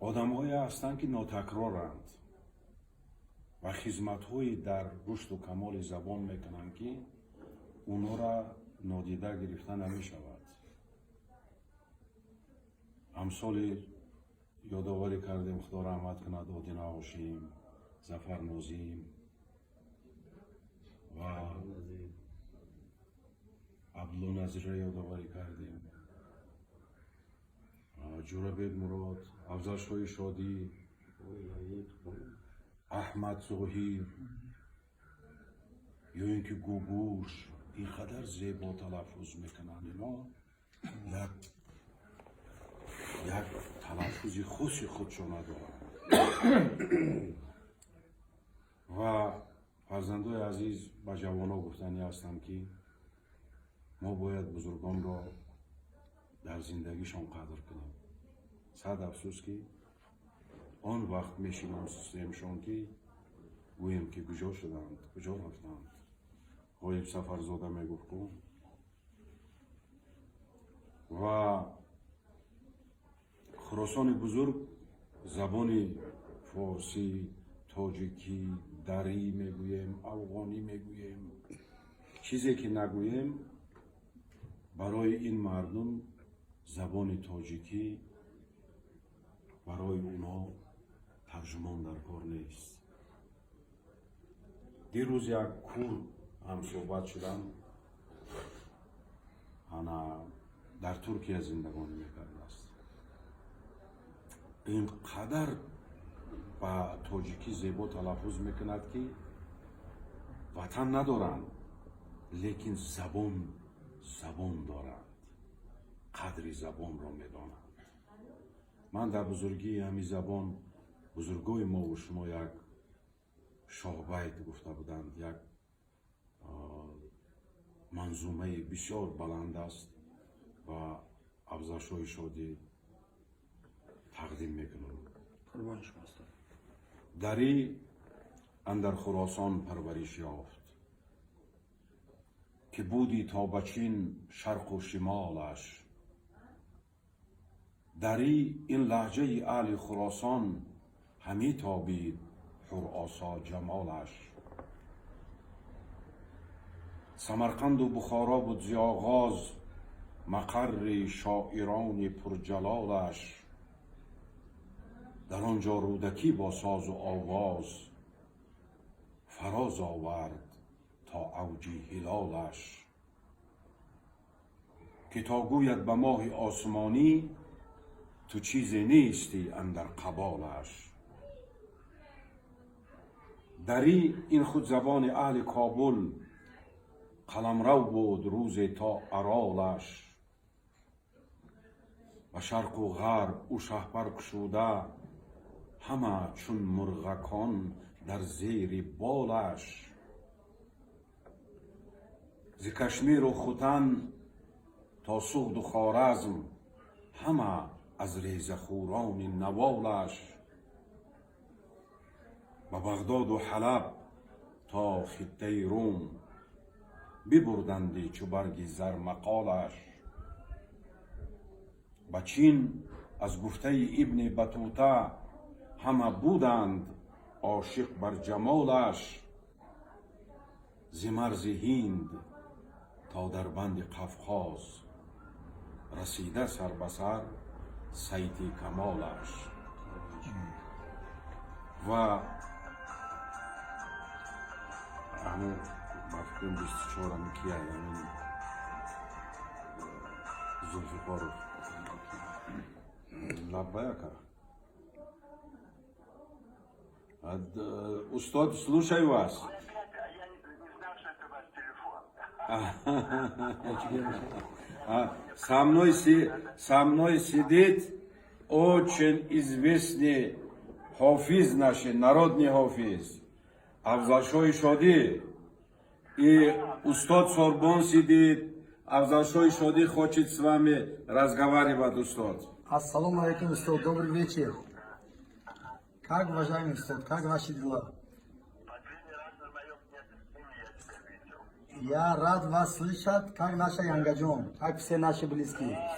Одамҳое ҳастанд, ки нотакроранд ва хизматҳои дар рушду камоли забон мекунанд, ки онҳоро нодида гирифта намешавад. Амсоли ёдоварӣ кардем, Худо раҳмат кунад, Одина Ҳошим, Зафар Нозим ва Абдулло Назирро ёдоварӣ кардем, Ҷӯрабек Мурод, Афзалшоҳи Шодӣ, Аҳмад Зоҳир ё ин ки Гугуш. Ин қадар зебо талаффуз мекунанд ино, як талаффузи хоси худшона доранд. Ва, фарзандои азиз, ба ҷавонҳо гуфтанӣ ҳастам, ки мо бояд бузургонро дар зиндагишон қадр кунем. Сад афсӯс, ки он вақт мешиносемшон, ки гӯем, ки куҷо шуданд, куҷо рафтанд. Ғоиб Сафарзода мегуфт ку. Ва Хуросони бузург забони форсӣ, тоҷикӣ, дарӣ мегӯем, афғонӣ мегӯем, чизе ки нагӯем, барои ин мардум забони тоҷикӣ барои онҳо тарҷумон дар кор нест. Дирӯз як кур ҳамсӯҳбат шудам, ана дар Туркия зиндагонӣ мекардааст. Ин қадар ба тоҷикӣ зебо талаффуз мекунад, ки ватан надоранд, лекин забон доранд, қадри забонро медонанд. Ман дар бузургии ҳамин забон бузургои мову шумо як шоҳбайт гуфта буданд, як манзумаи бисёр баланд аст ва Афзалшоҳи Шодӣ тақдим мекунам. Қурбони шумо, устод. Дарӣ андар Хуросон парвариш ёфт, ки буди то ба Чин шарқу шимолаш. Дарӣ ин лаҳҷаи аҳли Хуросон, ҳамӣ тобид ҳуросо ҷамолаш. Самарқанду Бухоро буд зи оғоз мақарри шоирони пурҷалолаш. Дар он ҷо Рӯдакӣ бо созу овоз фароз овард то авҷи ҳилолаш, ки то гӯяд ба моҳи осмонӣ: «Ту чизе нестӣ андар қаболаш». Дарӣ ин худ забони аҳли Кобул, қаламрав буд рӯзе то Аролаш. Ба шарқу ғарб ӯ шаҳпар кушуда, ҳама чун мурғакон дар зери болаш. Зи Кашмиру Хутан то Суғду Хоразм, ҳама аз резахӯрони наволаш. Ба Бағдоду Ҳалаб то хиттаи Рум бибурданди чу барги зар мақолаш. Ба Чин, аз гуфтаи Ибни Батута, ҳама буданд ошиқ бар ҷамолаш. Зи марзи Ҳинд то дар банди Қафқоз расида сар ба сар сайти камолаш. Ва ҳамун, ба фикрам, 24-ами кия, ҳамин Зулфиқоров. Лаббай, ака. Устод, слушаю вас. Я не знал, что это ваш телефон. Со мной сидит очень известный хофиз наш, народный хофиз, Афзалшои Шоди. И устод Сорбон сидит. Афзалшои Шоди хочет с вами разговаривать, устод. Ассалому алейкум, устод, добрый вечер. Как, уважаемый устод, как ваши дела? Последний раз на моем дне рождения я тебя видел. Я рад вас слышать, как наша Янгаджон, как все наши близкие. О,